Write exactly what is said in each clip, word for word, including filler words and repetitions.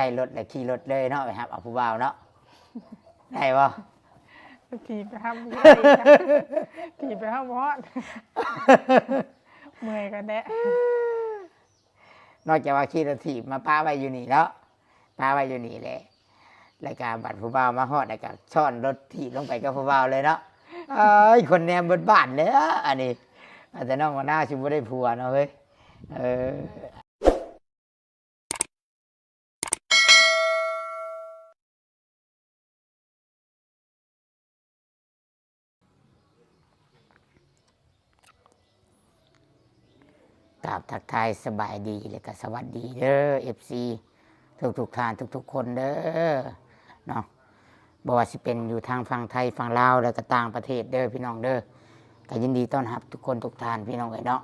ได้รถแล้วขี่รถเลยเนาะ ไปรับเอาผู้บ่าวเนาะ ได้บ่ ขี่ไปรับบ่ได้นะขี่ไปรับบ่ฮอดเมื่อยกันแดะ นอกจากว่าขี่รถถีบมาปะไว้อยู่นี่เนาะ ปะไว้อยู่นี่แหละ แล้วก็บัดผู้บ่าวมาฮอด แล้วก็ซ้อนรถถีบลงไปกับผู้บ่าวเลยเนาะ เอ้ย คนแนมเบิดบ้านเลยอะ อันนี้ อาจจะน้องมะนาวสิบ่ได้ผัวเนาะเฮ้ย เออ กราบทักทายสบายดี และก็สวัสดีเด้อ เอฟซี ทุกๆท่าน ทุกๆคนเด้อ เนาะ บ่ว่าสิเป็นอยู่ทางฝั่งไทย ฝั่งลาว และก็ต่างประเทศเด้อพี่น้องเด้อ ก็ยินดีต้อนรับทุกคนทุกท่านพี่น้องเอ้ยเนาะ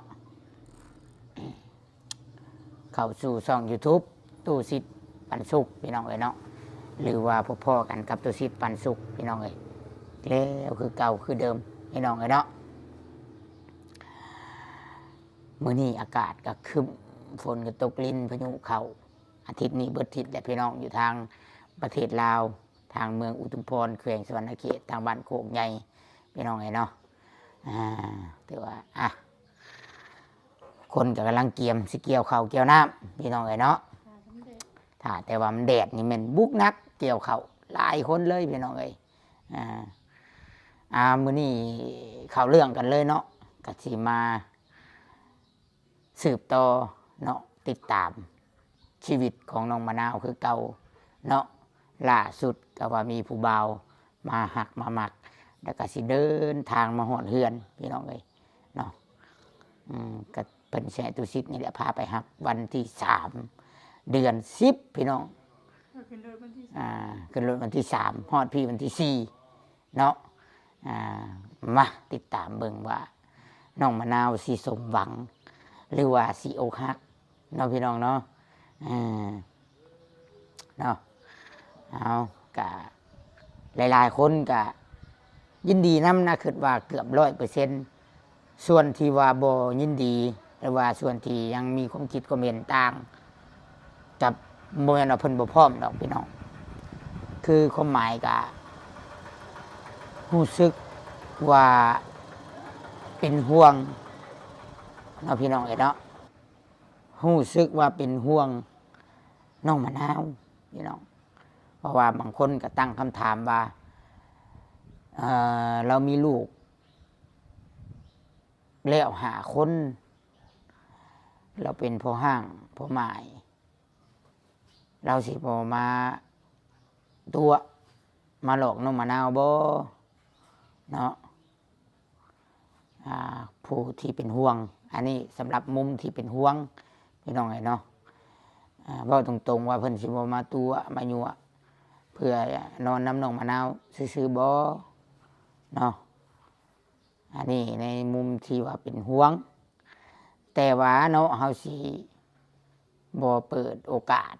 เข้าสู่ช่อง YouTube ตู้สิทธิ์ปันสุขพี่น้องเอ้ยเนาะ หรือว่าพบพ้อกันกับตู้สิทธิ์ปันสุขพี่น้องเอ้ย แล้วคือเก่าคือเดิมพี่น้องเอ้ยเนาะ มื้อนี้อากาศก็ครึ้ม ฝนก็ตกริน พายุเข้า อาทิตย์นี้เบิดอาทิตย์แหละพี่น้อง อยู่ทางประเทศลาว ทางเมืองอุทุมพร แขวงสะหวันนะเขต ทางบ้านโคกใหญ่พี่น้องเอ้ยเนาะ อ่า ถือว่า อ่ะ คนก็กำลังเกียมสิเกี่ยวข้าวเกี่ยวน้ำพี่น้องเอ้ยเนาะ ถ้าแต่ว่ามันแดดนี่แม่นบุกหนัก เกี่ยวข้าวหลายคนเลยพี่น้องเอ้ย อ่า อ่า มื้อนี้เข้าเรื่องกันเลยเนาะ ก็สิมาสืบต่อเนาะ ติดตามชีวิตของน้องมะนาวคือเก่าเนาะ ล่าสุดก็ว่ามีผู้บ่าวมาฮักมามัก แล้วก็สิเดินทางมาฮอดเฮือนพี่น้องเอ้ยเนาะ อืม ก็เพิ่นสิให้ตู้สิทธิ์นี่แหละพาไปฮับ วันที่สาม เดือนสิบพี่น้อง ก็ขึ้นรถวันที่ อ่า ขึ้นรถวันที่สาม ฮอดพี้วันที่สี่เนาะ อ่า มาติดตามเบิ่งว่าน้องมะนาวสิสมหวัง หรือว่าสิอกหักเนาะพี่น้องเนาะ อ่า เนาะ เอา กะหลายๆคนกะยินดีนำนะ คิดว่าเกือบร้อยเปอร์เซ็นต์ ส่วนที่ว่าบ่ยินดี หรือว่าส่วนที่ยังมีความคิดความเห็นต่าง กับบ่แม่นว่าเพิ่นบ่พร้อมดอกพี่น้อง คือความหมายกะรู้สึกว่าเป็นห่วงเนาะพี่น้องเอ้ยเนาะ รู้สึกว่าเป็นห่วงน้องมะนาวพี่น้อง เพราะว่าบางคนก็ตั้งคำถามว่า เอ่อ เรามีลูกแล้วห้าคน เราเป็นพ่อฮ้างพ่อหมาย เราสิบ่มาตั๋วมาหลอกน้องมะนาวบ่เนาะ อ่า ผู้ที่เป็นห่วง อันนี้สำหรับมุมที่เป็นห่วงพี่น้องเอ้ยเนาะ อ่า เว้าตรงๆว่าเพิ่นสิบ่มาตั๋วมายั่ว เพื่อนอนนำน้องมะนาวซื่อๆบ่เนาะ อันนี้ในมุมที่ว่าเป็นห่วง แต่ว่าเนาะ เฮาสิบ่เปิดโอกาส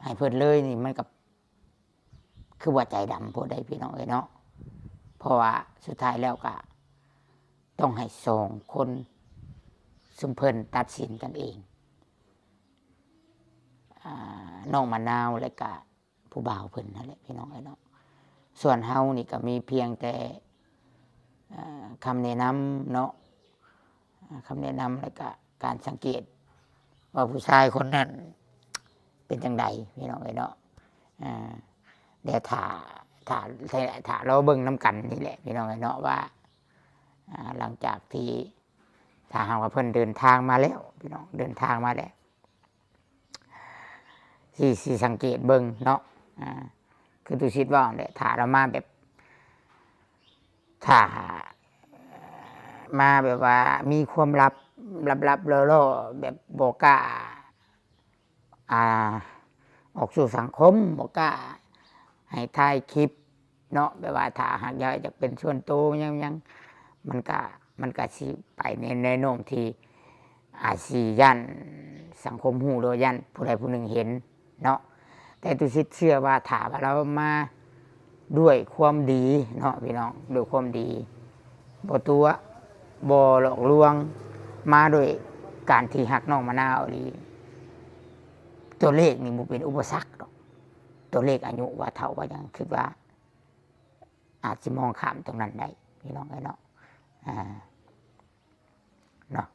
ให้เพิ่นเลยนี่มันก็คือว่าใจดำโพดได้พี่น้องเอ้ยเนาะ เพราะว่าสุดท้ายแล้วก็ต้องให้สองคนซุมเพิ่นตัดสินกันเอง อ่า น้องมะนาวและกะผู้บ่าวเพิ่นนั่นแหละพี่น้องเอ้ยเนาะ ส่วนเฮานี่ก็มีเพียงแต่ อ่า คำแนะนำเนาะ อ่า คำแนะนำและกะการสังเกต ว่าผู้ชายคนนั้นเป็นจั่งใดพี่น้องเอ้ยเนาะ อ่า เดี๋ยวถ้า ถ้า ถ้ารอเบิ่งนำกันนี่แหละพี่น้องเอ้ยเนาะ ว่า อ่า หลังจากที่ ถ้าหากว่าเพิ่นเดินทางมาแล้วพี่น้อง เดินทางมาแล้ว สิ สิสังเกตเบิ่งเนาะ อ่า คือตู้สิทธิ์ว่าแหละ ถ้าเรามาแบบ ถ้ามาแบบว่ามีความลับ ลับๆล่อๆ แบบบ่กล้า อ่า ออกสู่สังคม บ่กล้าให้ถ่ายคลิปเนาะ แบบว่าถ้าหากอยาก อยากเป็นส่วนตัวหยังๆ มันก็ มันก็สิไปในแนวโน้มที่อาจสิย้านสังคมฮู้ หรือว่าย้านผู้ใดผู้หนึ่งเห็นเนาะ แต่ตู้สิทธิ์เชื่อว่าถ้าว่าเรามาด้วยความดีเนาะพี่น้อง ด้วยความดี บ่ตั๋ว บ่หลอกลวง มาด้วยการที่ฮักน้องมะนาวอีหลี ตัวเลขนี่บ่เป็นอุปสรรคดอก ตัวเลขอายุว่าเฒ่าว่าหยัง คิดว่า อาจสิมองข้ามตรงนั้นได้ พี่น้องเอ้ยเนาะ อ่า เนาะ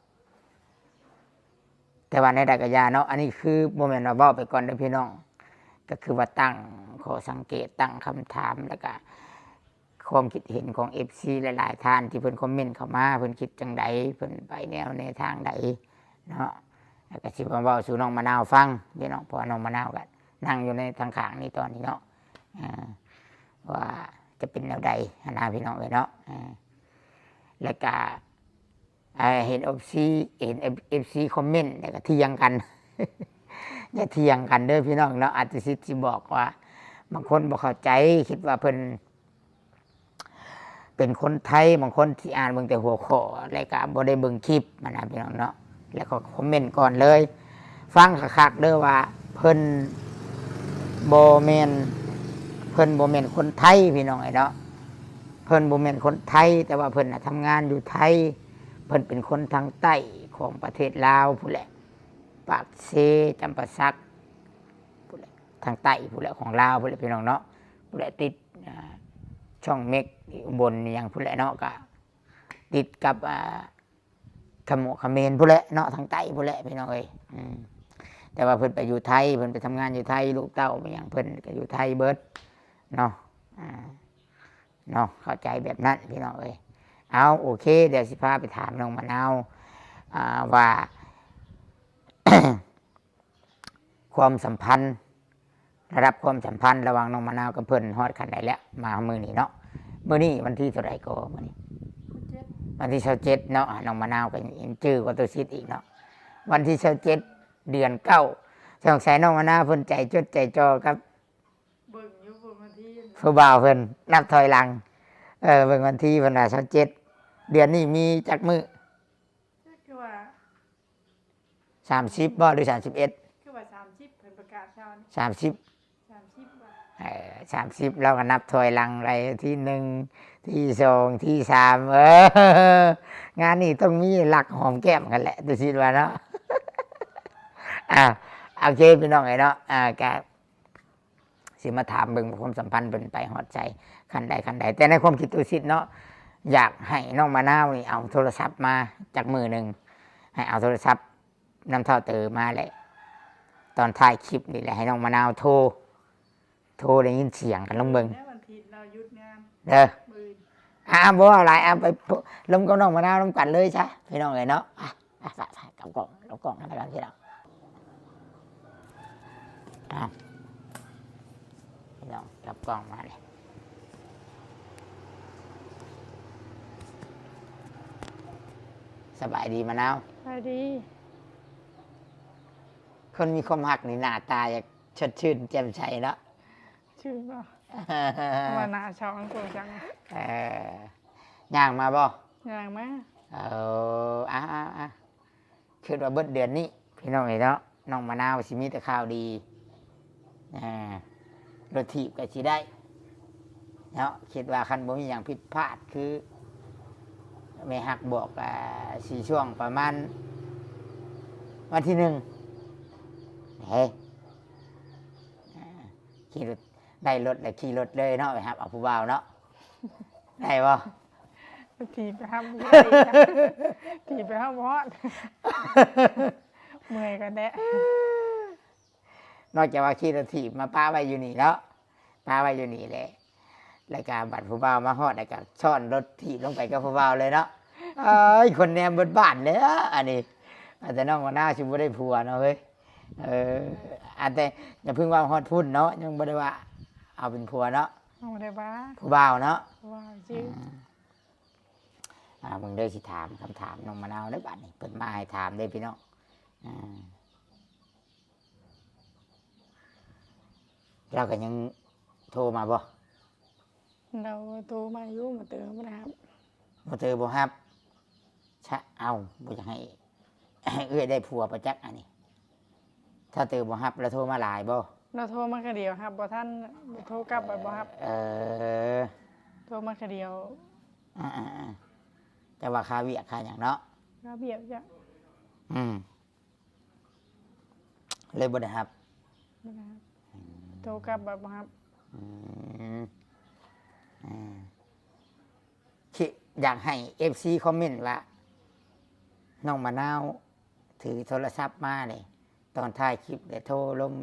แต่ว่าแนวใดก็อย่าเนาะ อันนี้คือบ่แม่นว่าเว้าไปก่อนเด้อพี่น้อง ก็คือว่าตั้งข้อสังเกต ตั้งคำถาม แล้วก็ความคิดเห็นของ เอฟซี หลายๆ ท่านที่เพิ่นคอมเมนต์เข้ามา เพิ่นคิดจั่งใด เพิ่นไปแนว แนวทางใดเนาะ แล้วก็สิมาเว้าสู่น้องมะนาวฟัง พี่น้อง เพราะว่าน้องมะนาวก็นั่งอยู่ในทางข้างนี้ตอนนี้เนาะ อ่า ว่าจะเป็นแนวใดหั้นนะพี่น้องเอ้ยเนาะ อ่า แล้วก็ อ่า เห็น เอฟซี เห็น เอฟซี คอมเมนต์ แล้วก็เถียงกัน อย่าเถียงกันเด้อพี่น้องเนาะ อาจจะสิ สิบอกว่า บางคนบ่เข้าใจ คิดว่าเพิ่นเป็นคนไทย บางคนสิอ่านเบิ่งแต่หัวข้อ แล้วก็บ่ได้เบิ่งคลิปหั้นนะพี่น้องเนาะ แล้วก็คอมเมนต์ก่อนเลย ฟังคักๆเด้อว่าเพิ่นบ่แม่น เพิ่นบ่แม่นคนไทย พี่น้องเอ้ยเนาะ เพิ่นบ่แม่นคนไทย แต่ว่าเพิ่นน่ะทำงานอยู่ไทย เพิ่นเป็นคนทางใต้ของประเทศลาวพู้นแหละ ปากเซ จำปาสักพู้นแหละ ทางใต้พู้นแหละ ของลาวพู้นแหละพี่น้องเนาะ พู้นแหละติด อ่า ช่องเม็ก อุบลอิหยังพู้นแหละเนาะ ก็ติดกับ อ่า ขมุเขมรพู้นแหละเนาะ ทางใต้พู้นแหละพี่น้องเอ้ย อืม แต่ว่าเพิ่นไปอยู่ไทย เพิ่นไปทำงานอยู่ไทย ลูกเต้าอิหยังเพิ่นก็อยู่ไทยเบิดเนาะ อ่า เนาะ เข้าใจแบบนั้นพี่น้องเอ้ย เอา โอเค เดี๋ยวสิพาไปถามน้องมะนาว อ่า ว่า ความสัมพันธ์ ระดับความสัมพันธ์ระหว่างน้องมะนาวกับเพิ่นฮอดขั้นใดแล้ว มามื้อนี้เนาะ มื้อนี้วันที่เท่าใดก็มื้อนี้ เจ็ด วันที่ซาวเจ็ดเนาะ อ่ะ น้องมะนาวก็ยังจื้อกว่าตุสิทธิ์อีกเนาะ วันที่ซาวเจ็ด เดือนเก้า สงสัยน้องมะนาวเพิ่นใจจดใจจ่อกับ เบิ่งอยู่ เบิ่งวันที่ ผู้บ่าวเพิ่นนับถอยหลัง เออ เบิ่งวันที่เพิ่นว่าซาวเจ็ด เดือนนี้มีจักมื้อ คือว่า สามสิบบ่ หรือ สามสิบเอ็ด คือว่า สามสิบ เพิ่นประกาศเช้านี้ สามสิบ สามสิบ บ่ เออ สามสิบ เราก็นับถอยหลังไป ที่หนึ่ง ที่สอง ที่สาม เออ งานนี้ต้องมีหลักหอมแก้มกันแหละ ตุสิทธิ์ว่าเนาะ อ่ะ โอเค พี่น้องเอ้ยเนาะ อ่า ก็ สิมาถามเบิ่งความสัมพันธ์เพิ่นไปฮอดไส ขั้นใดขั้นใด แต่ในความคิดตุสิทธิ์เนาะ อยากให้น้องมะนาวนี่เอาโทรศัพท์มาจักมื้อหนึ่ง ให้เอาโทรศัพท์นำเฒ่าเต๋อมาแหละ ตอนท้ายคลิปนี่แหละ ให้น้องมะนาวโทร โทรได้ยินเสียงกันลองเบิ่ง แล้ววันอาทิตย์เราหยุดงาน เด้อ มื้ออื่น อ่ะ บ่เว้าหลาย อ่ะ ไปลมกับน้องมะนาวนำกันเลยซะ พี่น้องเอ้ยเนาะ อ่ะ อ่ะ ไป ไป กลับกล้อง กลับกล้องกันแล้วกันพี่น้อง อ่ะ พี่น้อง กลับกล้องมาเลย สบายดีมะนาว สบายดี คนมีความฮักนี่หน้าตาอยากสดชื่นแจ่มใสเนาะ ชื่นบ่ ว่าหน้าเช้ามันโกงจัง เออ ย่างมาบ่ ย่างมา เออ อ่ะ อ่ะ อ่ะ คิดว่าเบิดเดือนนี้ พี่น้องเอ้ยเนาะ น้องมะนาวสิมีแต่ข่าวดี อ่า รถถีบก็สิได้ เนาะ คิดว่าคันบ่มีหยังผิดพลาด คือแม่ฮักบอก อ่า สิช่วงประมาณวันที่หนึ่ง เฮ้ย อ่า ขี่รถ ได้รถแล้วขี่รถเลยเนาะ ไปฮับเอาผู้บ่าวเนาะ ได้บ่ ขี่ไปฮับบ่ได้จ้ะ ขี่ไปฮับบ่ฮอด เมื่อยก็แดะ นอกจากว่าขี่รถถีบมาปะไว้อยู่นี่เนาะ ปะไว้อยู่นี่แหละ แล้วก็บัดผู้บ่าวมาฮอด แล้วก็ซ้อนรถถีบลงไปกับผู้บ่าวเลยเนาะ เอ้ย คนแนมเบิดบ้านเลย อันนี้ อาจจะน้องมะนาวสิบ่ได้ผัวเนาะเฮ้ย เออ อาจจะอย่าเพิ่งว่าฮอดพุ้นเนาะ ยังบ่ได้ว่าเอาเป็นผัวเนาะ เอาบ่ได้ว่า ผู้บ่าวเนาะ ผู้บ่าวซื่อ อ่า อ่า มึงได้สิถามคำถามน้องมะนาวได้บัดนี้ เพิ่นมาให้ถามได้พี่น้อง อ่า เราก็ยังโทรมาบ่ เราโทรมาอยู่ มาเติมบ่ได้ฮับ มาเติมบ่ฮับ ชะ เอ้า บ่อยากให้ เอื้อยได้ผัวประจักษ์อันนี้ ถ้าเติมบ่ฮับ แล้วโทรมาหลายบ่ เราโทรมาแค่เดียวฮับบ่ทัน โทรกลับไปบ่ฮับ เออ โทรมาแค่เดียว อ่าๆๆ แต่ว่าค่าเวียกค่าหยังเนาะ ค่าเวียกจ้ะ อืม เลยบ่ได้ฮับ บ่ได้รับ โทรกลับบ่บ่รับ อืม อ่า คิดอยากให้ เอฟซี คอมเมนต์ว่า น้องมะนาวถือโทรศัพท์มาเลย ตอนถ่ายคลิปเด้โทรลม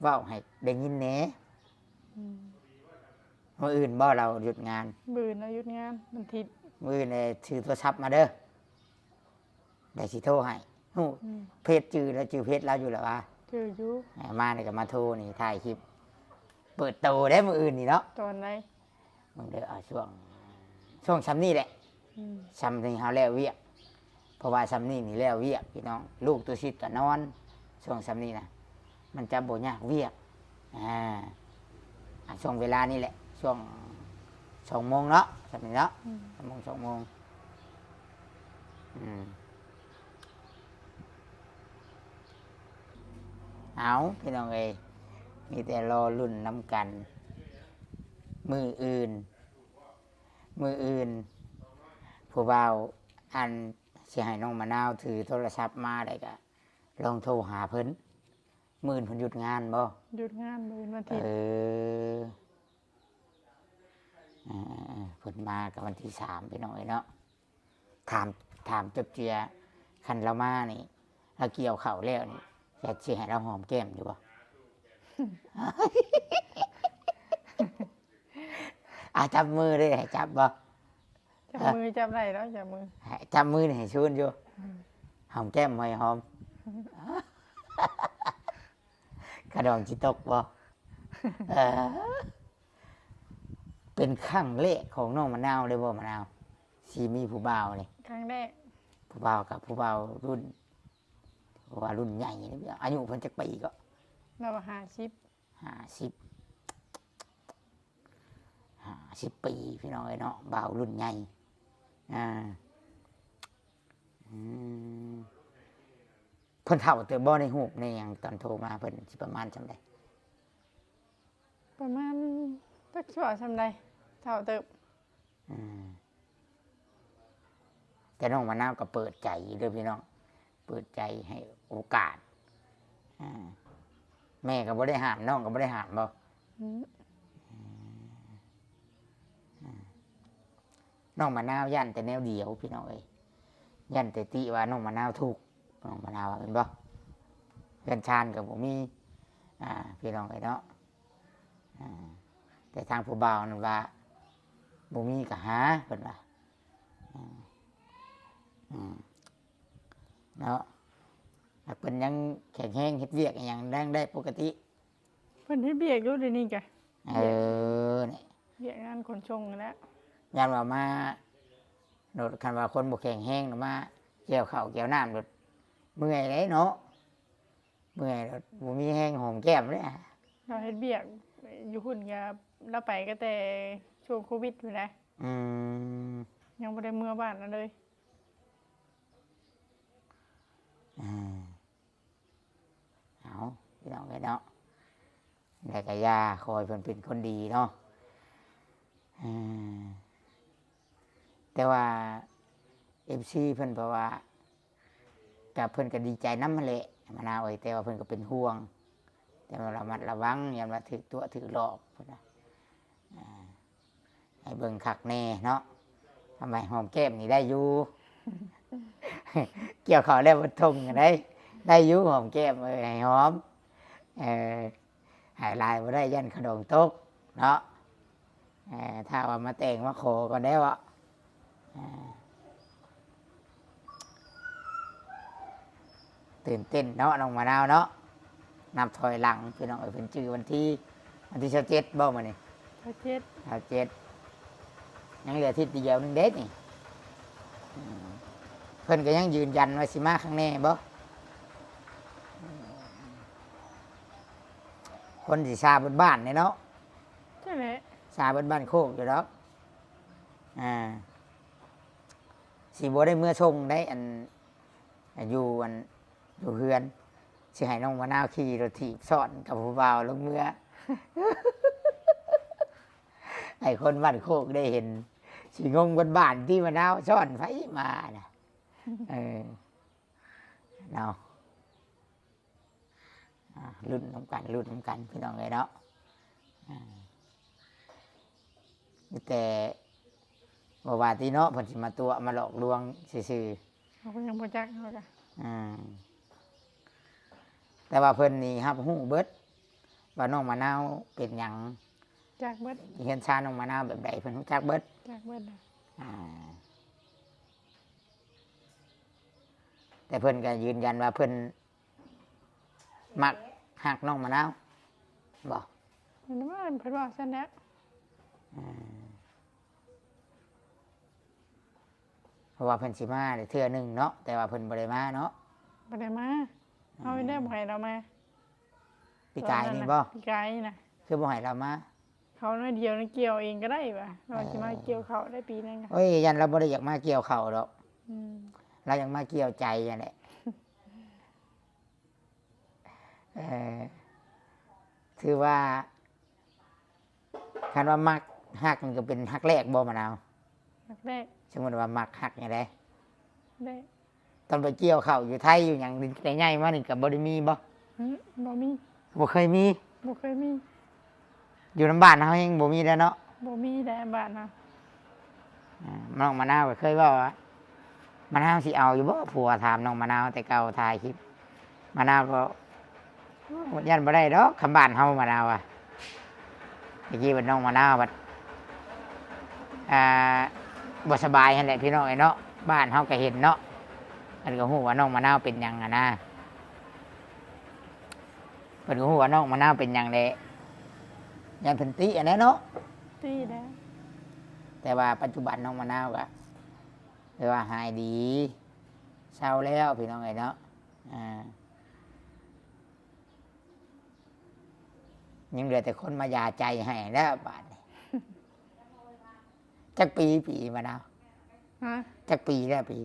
เว้าให้ได้ยินแหน่ อืม มื้ออื่นบ่เราหยุดงาน มื้ออื่นเราหยุดงาน วันอาทิตย์ มื้ออื่นเลยถือโทรศัพท์มาเด้อ ได้สิโทรให้ฮู้ อืม เฟซ จื่อแล้ว จื่อเฟซเราอยู่แล้ววะ จื่ออยู่ อ่า มานี่ก็มาโทรนี่ ถ่ายคลิป เปิดโตได้มื้ออื่นนี่เนาะ ตอนใด มันเด้อ เอาช่วง ช่วงส่ำนี้แหละ อืม ส่ำนี้เฮาแล้วเวียก เพราะว่าส่ำนี้นี่แล้วเวียกพี่น้อง ลูกตุสิตก็นอน ช่วงส่ำนี้นะ มันจะบ่ยากเวียก อ่า อ่ะ ช่วงเวลานี่แหละ ช่วง สองโมงเนาะ ส่ำนี้เนาะ อืม สองโมง สองโมง อืม เอาพี่น้องเอ้ย มีแต่รอลุ้นนำกัน มื้ออื่น มื้ออื่น ผู้บ่าวอันสิให้น้องมะนาวถือโทรศัพท์มาได้ก็ลองโทรหาเพิ่น มื้ออื่นเพิ่นหยุดงานบ่ หยุดงานมื้ออื่นวันอาทิตย์ เออ อ่าๆๆ เพิ่นมากับวันที่สามพี่น้องเอ้ยเนาะ ถาม ถามจบเจือ คันเรามานี่ เราเกี่ยวข้าวแล้วนี่ อยากสิให้เราหอมแก้มอยู่บ่ อ่ะ จับมือเด้ ให้จับบ่ จับมือ จับได้แล้ว จับมือ ให้จับมือนี่ให้ซูนอยู่ อืม หอมแก้มบ่ให้หอม กระดองสิตกบ่ เออ เป็นครั้งแรกของน้องมะนาวเลยบ่มะนาว สิมีผู้บ่าวนี่ ครั้งแรก ผู้บ่าวกับผู้บ่าวรุ่น ผู้บ่าวรุ่นใหญ่นี่ อายุเพิ่นจักปีก็ เราห้าสิบ ห้าสิบ ห้าสิบปีพี่น้องเอ้ยเนาะ บ่าวรุ่นใหญ่ อ่า อืม เพิ่นเฒ่าเติบบ่ในรูปในหยัง ตอนโทรมาเพิ่นสิประมาณส่ำใด ประมาณจักชั่วส่ำใด เฒ่าเติบ อืม แต่น้องมะนาวก็เปิดใจเด้อพี่น้อง เปิดใจให้โอกาส อ่า แม่ก็บ่ได้ห้าม น้องก็บ่ได้ห้ามบ่ อืม อืม น้องมะนาวย้านแต่แนวเดียวพี่น้องเอ้ย ย้านแต่ติว่าน้องมะนาวทุกข์ น้องมะนาวว่าแม่นบ่ เฮือนชานก็บ่มี อ่า พี่น้องเอ้ยเนาะ อ่า แต่ทางผู้บ่าวนั่นว่า บ่มีก็หา เพิ่นว่า อ่า อืม เนาะ หากเพิ่นยังแข็งแรงเฮ็ดเวียกอิหยังได้ปกติ เพิ่นเฮ็ดเวียกอยู่เดี๋ยวนี้กะ เออ นี่ เวียกงานขนส่งนั่นแหละ ย้านว่ามา โดด คันว่าคนบ่แข็งแรงน่ะมาเกี่ยวข้าวเกี่ยวน้ำโดด เมื่อยเด้เนาะ เมื่อยโดด บ่มีแรงหอมแก้มเลยอะ เราเฮ็ดเวียกอยู่พุ้นกะ เราไปก็แต่ช่วงโควิดพู้นนะ อืม ยังบ่ได้เมือบ้านนั่นเลย อืม เอาพี่น้องเอ้ยเนาะ แล้วก็อย่าขอให้เพิ่นเป็นคนดีเนาะ อืม แต่ว่า เอฟซี เพิ่นเพราะว่า ก็เพิ่นก็ดีใจนำหั้นแหละ มะนาวเอ้ย แต่ว่าเพิ่นก็เป็นห่วง แต่ว่าระมัดระวัง ย้านว่าถืกตั๋วถืกหลอก เพิ่นว่า อ่า ให้เบิ่งคักแน่เนาะ ทำไมหอมแก้มนี่ได้อยู่ เกี่ยวข้าวแล้วบ่ทงกันได้ ได้อยู่หอมแก้ม เออ ให้หอม เออ ให้หลายบ่ได้ ย้านขะดองตกเนาะ เออ ถ้าว่ามาแต่งมาขอก็ได้วะ เออ ตื่นเต้นเนาะ น้องมะนาวเนาะ นับถอยหลังพี่น้องเอ้ย เพิ่นจื้อวันที่ วันที่ซาวเจ็ดบ่มื้อนี้ ซาวเจ็ด ซาวเจ็ด ยังเหลืออาทิตย์เดียวหนึ่งเด้นี่ อืม เพิ่นก็ยังยืนยันว่าสิมาครั้งแน่บ่ อืม คนสิซาเบิดบ้านเนี่ยเนาะ ใช่ไหม ซาเบิดบ้านโคกอยู่ดอก อ่า สิบ่ได้เมือส่งได้ อัน อยู่ อัน อยู่เฮือน สิให้น้องมะนาวขี่รถถีบซ้อนกับผู้บ่าวลงเมือ ให้คนบ้านโคกได้เห็น สิงงเบิดบ้านที่มะนาวซ้อนไผมาน่ะ เออ เนาะ อ่า ลุ้นนำกัน ลุ้นนำกัน พี่น้องเอ้ยเนาะ อ่า มีแต่บ่ว่าติเนาะ เพิ่นสิมาตั๋วมาหลอกลวงซื่อๆ เฮาก็ยังบ่จัก เฮาก็ อืม แต่ว่าเพิ่นนี่รับรู้เบิด ว่าน้องมะนาวเป็นหยัง จักเบิด เฮือนซานน้องมะนาวแบบใด เพิ่นรู้จักเบิด จักเบิด อ่า แต่เพิ่นก็ยืนยันว่าเพิ่นมักฮักน้องมะนาวบ่ เพิ่นว่า เพิ่นว่าซั่นแหละ อ่า เพราะว่าเพิ่นสิมาเทื่อหนึ่งเนาะ แต่ว่าเพิ่นบ่ได้มาเนาะ บ่ได้มา เฮาได้บ่ให้ลาวมา ปีกายนี่บ่ ปีกายนี่นะ คือบ่ให้ลาวมา เขาน้อยเดียวนี่เกี่ยวเองก็ได้ว่ะ ลาวสิมาเกี่ยวข้าวได้ปีหนึ่งอะ โอ้ย ย่านลาวบ่ได้อยากมาเกี่ยวข้าวดอก อืม ลาวอยากมาเกี่ยวใจนั่นแหละ เอ่อ ถือว่า คันว่ามักฮักนี่ก็เป็นฮักแรกบ่มะนาว ฮักแรก สมมุติว่ามักฮักจั่งใด ได้ ตอนไปเกี่ยวข้าวอยู่ไทยอยู่หยัง แต่ใหญ่มานี่ก็บ่ได้มีบ่ อืม บ่มี บ่เคยมี บ่เคยมี อยู่นำบ้านเฮายังบ่มีแล้วเนาะ บ่มีแล้วบ้านเฮา อ่า น้องมะนาวก็เคยเว้าว่า มะนาวสิเอาอยู่บ่ผัว ถามน้องมะนาวแต่เก่าถ่ายคลิป มะนาวก็ ย่านบ่ได้ดอก คำบ้านเฮา มะนาวว่า ตะกี้บัดน้องมะนาวบัด อ่า บ่สบายหั่นแหละพี่น้องเอ้ยเนาะ บ้านเฮาก็เห็นเนาะ เพิ่นก็ฮู้ว่าน้องมะนาวเป็นหยังอะนะ เพิ่นก็ฮู้ว่าน้องมะนาวเป็นหยังแหละ ย่านเพิ่นติอันนั้นเนาะ ติแล้ว แต่ว่าปัจจุบันน้องมะนาวก็ ถือว่าหายดี เซาแล้วพี่น้องเอ้ยเนาะ อ่า ยังเหลือแต่คนมายาใจให้แล้วบาดนี้ จักปี ปีมะนาว ฮะ จักปีแล้วปี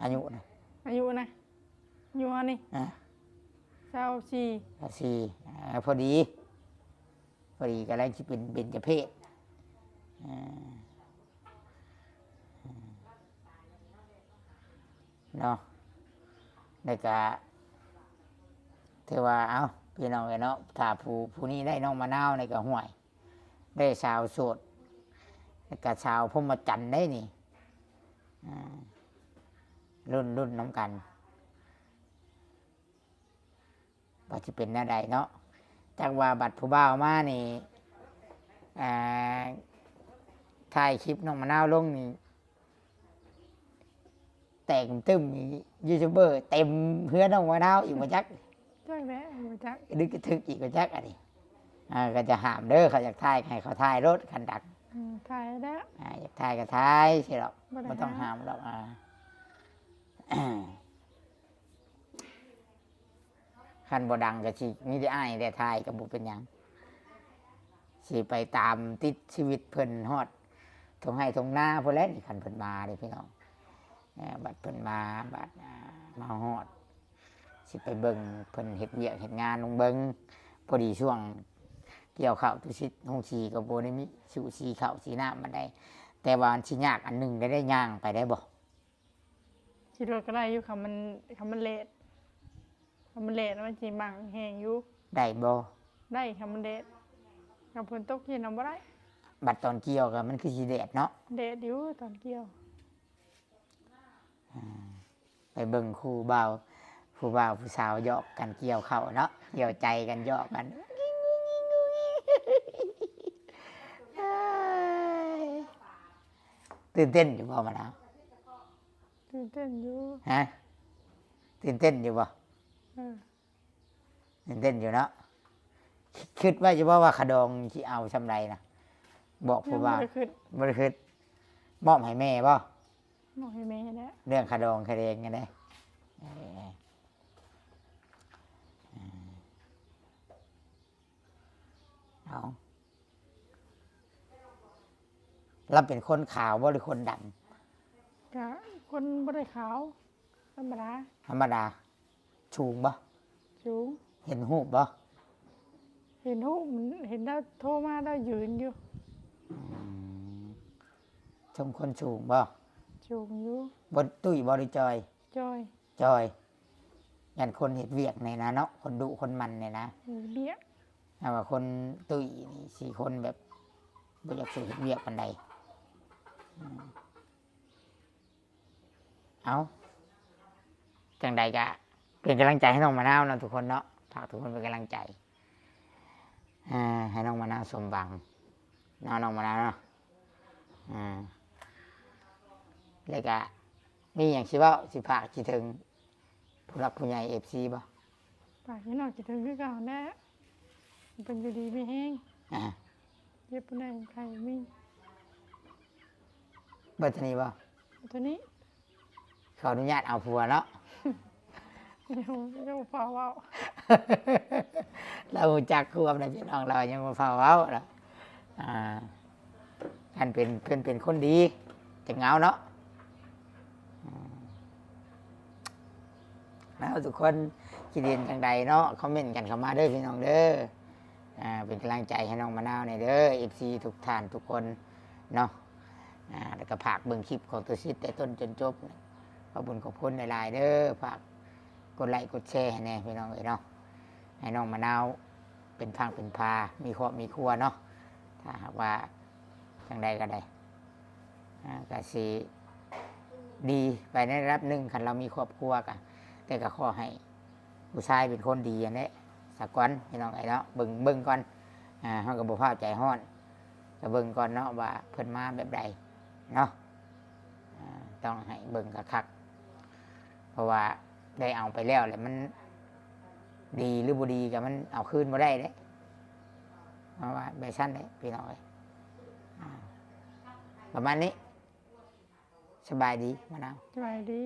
อายุนะ อายุนะ อายุเฮานี่ อ่ะ ซาวสี่ ซาวสี่ อ่า พอดี พอดีกำลังสิเป็นเบญจเพส อ่า เนาะ แล้วก็ถือว่า เอ้า พี่น้องเอ้ยเนาะ ถ้าผู้ ผู้นี้ได้น้องมะนาวนี่ก็ห่วย ได้สาวโสด แล้วก็สาวพรหมจรรย์ได้นี่ อ่า ลุ้น ลุ้นนำกัน ว่าสิเป็นแนวใดเนาะ จักว่าบัดผู้บ่าวมานี่ อ่า ถ่ายคลิปน้องมะนาวลงนี่ แตกตึ้ม ยูทูบเบอร์เต็มเฮือนน้องมะนาวอีกบ่จัก จักแหละ บ่จัก นึกจะถึกอีกบ่จักอันนี้ อ่า ก็จะห้ามเด้อ เขาอยากถ่ายให้เขาถ่ายโลด คันดัก อืม ถ่ายแล้ว อ่า อยากถ่ายก็ถ่ายสิหรอก บ่ได้ บ่ต้องห้าม ห้ามดอก อ่า คันบ่ดังก็สิมีแต่อ้ายแต่ถ่ายก็บ่เป็นหยัง สิไปตามติดชีวิตเพิ่นฮอดท่งไร่ท่งนาพู้นแหละนี่ คันเพิ่นมาเด้พี่น้อง เอ่อ บัดเพิ่นมา บัด อ่า มาฮอด สิไปเบิ่งเพิ่นเฮ็ดเวียกเฮ็ดงานลงเบิ่ง พอดีช่วงเกี่ยวข้าวตุสิตฮงสีก็บ่ได้มีสู่สีข้าวสีน้ำปานใด แต่ว่ามันสิยากอันหนึ่งได้ ได้ย่างไปได้บ่ ขี่รถก็ได้อยู่ คันมัน คันมันแดด คันมันแดดมันสิบังแฮงอยู่ ได้บ่ ได้ คันมันแดด คันฝนตกเฮ็ดนำบ่ได้ บัดตอนเกี่ยวก็มันคือสิแดดเนาะ แดดอยู่ตอนเกี่ยว อ่า ไปเบิ่งคู่บ่าว ผู้บ่าวผู้สาวหยอกกันเกี่ยวข้าวเนาะ เกี่ยวใจกันหยอกกัน ตื่นเต้นอยู่บ่มะนาว ตื่นเต้นอยู่ ฮะ ตื่นเต้นอยู่บ่ เออ ตื่นเต้นอยู่เนาะ คิดไว้อยู่บ่ว่าค่าดองสิเอาส่ำใดนะ บอกผู้บ่าว ยังบ่ได้คิด บ่ได้คิด มอบให้แม่บ่ มอบให้แม่แล้ว เรื่องค่าดองค่าแดงกันเด้ เออ เออ เอา ลาวเป็นคนขาวบ่หรือคนดำ ก็คนบ่ได้ขาว ธรรมดา ธรรมดา สูงบ่ สูง เห็นรูปบ่ เห็นรูป เห็นลาวโทรมาลาวยืนอยู่ อืม ชมคนสูงบ่ สูงอยู่ บ่ตุ้ยบ่หรือจอย จอย จอย ย่านคนเฮ็ดเวียกนี่นะเนาะ คนดุคนมันนี่นะ มีเบีย ถ้าว่าคนตุ้ยนี่สิคนแบบบ่อยากสิเฮ็ดเวียกปานใด อืม เอา จังใดก็เป็นกำลังใจให้น้องมะนาวเนาะทุกคนเนาะ ฝากทุกคนเป็นกำลังใจ อ่า ให้น้องมะนาวสมหวังเนาะ น้องมะนาวเนาะ อ่า แล้วก็มีหยังสิเว้าสิฝากสิถึงผู้หลักผู้ใหญ่ เอฟซี บ่ ฝากให้น้องคิดถึงคือเก่าแหละเป็นอยู่ดีมีแฮง อ่า เจ็บปานใดไข้มี เบิดเท่านี้บ่ เท่านี้ ขออนุญาตเอาผัวเนาะ ยังยังบ่พอเว้า เรารู้จักความนะพี่น้อง เรายังบ่พอเว้าเนาะ อ่า คันเป็นเพิ่นเป็นคนดี จะเหงาเนาะ อืม แล้วทุกคนคิดเห็นจังใดเนาะ คอมเมนต์กันเข้ามาเด้อพี่น้องเด้อ อ่า เป็นกำลังใจให้น้องมะนาวแหน่เด้อ เอฟซี ทุกท่านทุกคนเนาะ อ่า แล้วก็ฝากเบิ่งคลิปของตุสิทธิ์แต่ต้นจนจบ ขอบคุณขอบคุณหลายๆเด้อ ฝากกดไลค์กดแชร์ให้แหน่พี่น้องเอ้ยเนาะ ให้น้องมะนาวเป็นฝั่งเป็นพา มีครอบมีครัวเนาะ ถ้าหากว่าจังใดก็ได้ อ่า ก็สิดีไปในระดับหนึ่ง คันเรามีครอบครัวก็ แต่ก็ขอให้ผู้ชายเป็นคนดีอันนี้สะก่อนพี่น้องเอ้ยเนาะ เบิ่ง เบิ่งก่อน อ่า เฮาก็บ่พาวใจฮ้อน ก็เบิ่งก่อนเนาะว่าเพิ่นมาแบบใดเนาะ อ่า ต้องให้เบิ่งคักๆ เพราะว่าได้เอาไปแล้วแหละมันดีหรือบ่ดีก็มันเอาคืนบ่ได้เด้ เพราะว่าแบบซั่นเด้พี่น้องเอ้ย อ่า ประมาณนี้ สบายดีมะนาว สบายดี